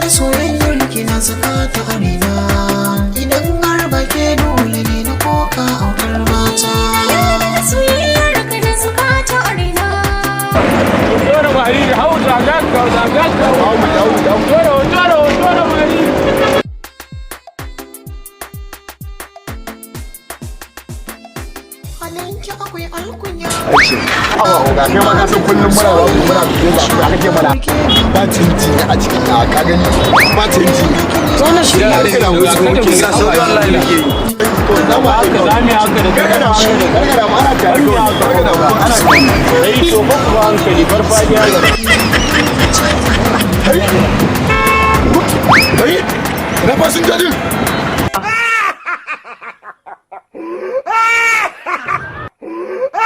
Da soyayyar ki na saka ta a raina. Idan har ba ke, dole ne na koka autar mata. Soyayyar ka da suka ta arena. Dora mari, hau zaga zaga. Hau hau hau. Dora dora dora mari. Halinki akwai alkunya. Awa oga, kai ma ka san kullum muna ba muna biye ba ka kake mana. Ba canji a cikin na, ka gani, ba canji. Wannan shi ne Kada mu kada mu sa sauki Allah muke yi. To za mu Haka za mu yi haka da Karka da mu, karka da mu, ana tare kawai. Karka da mu, ana tare. Kai to ba ku hankali farfadiya ga. Kai, na fasinjojin.